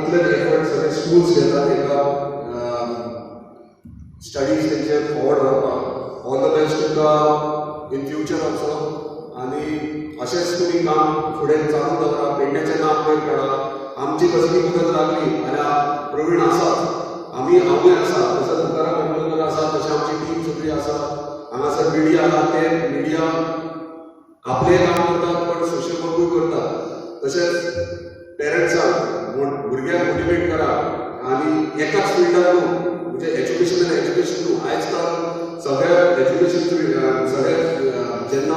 इतले एफर्ट सगळे स्कुल्स घेतात एका स्टडीज तेंचे फॉरवर्ड व्हरपाक. ऑल the best तुमकां इन फ्युचर ऑल्सो आनी अशेंच तुमी काम फुडें चालू दवरा. पेडण्याचें नांव वयर काडा. आमची कसली मदत लागली जाल्यार प्रवीण आसाच, आमी हांवूय आसा, तसोच तुकाराम अंकलकर आसा, तशें आमची टीम सगळी आसा. हांगासर मिडिया आहा, ते मिडिया आपलें काम करतात पण सोशल वर्कूय करतात. तशेंच पेरंट्सांक, भुरग्यांक मोटिवेट करा आनी एकाच फिल्डान न्हू, म्हणजे एज्युकेशन आनी एज्युकेशन न्हू, आयज काल सगळ्या एज्युकेशन सगळ्या जेन्ना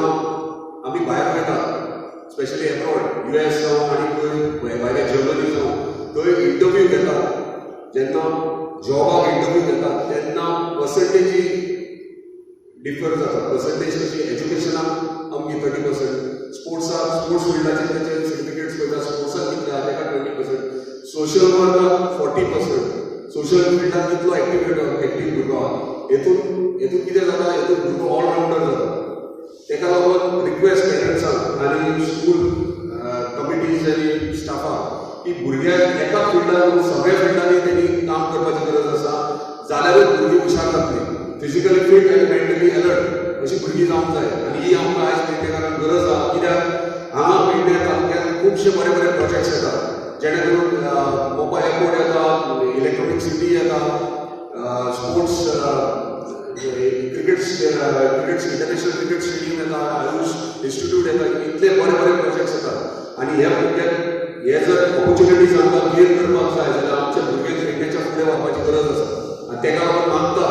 आमी भायर वयता, स्पेशली एब्रॉड, यूएस जावं आनी खंय भायल्या जर्मनी जावं, थंय इंटरव्यू घेतात. जेन्ना जॉबाक इंटरव्यू घेतात तेन्ना पर्संटेजी डिफर जाता. पर्संटेज कशी? एज्युकेशनाक अमकी 30%, स्पोर्ट्साक, स्पोर्ट्स फिल्डाचेर तेचे सर्टिफिकेट्स पळयता, स्पोर्ट्साक कितले आहा तेका 20%, सोशल वर्काक 40%, सोशल फिल्डाक कितलो एक्टीव भुरगो आहा. हेतून कितें जाता? हेतून भुरगो ऑलरावंडर जाता. तेका लागून रिक्वेस्ट पेरंट्सांक आनी स्कूल कमिटीज आनी स्टाफाक की भुरग्यांक एका फिल्डान, सगळ्या फिल्डांनी तेणी काम करपाची गरज आसा. जाल्यारूच भुरगीं हुशार जातली. फिजिकली फिट आनी मेंटली अलर्ट अशी भुरगीं जावंक जाय आनी ही आमकां आयज पेडणेकारांक गरज आहा. कित्याक हांगा पेडणे तालुक्यांत खुबशे बरे बरे प्रोजेक्ट्स येतात, जेणे करून मोपा एअरपोर्ट येता, इलेक्ट्रॉनीक सिटी येता, sports cricket cricket international cricket stadium येता, आयुष इन्स्टिट्यूट येता. इतले बरे बरे प्रोजेक्ट्स येतात आनी ह्या भुरग्यांक हे जर ऑपॉर्च्युनिटीज आमकां क्लियर करपाक जाय जाल्यार आमच्या भुरग्यांक पेडण्याच्या फुडें व्हरपाची गरज आसा आनी तेका लागून मागता.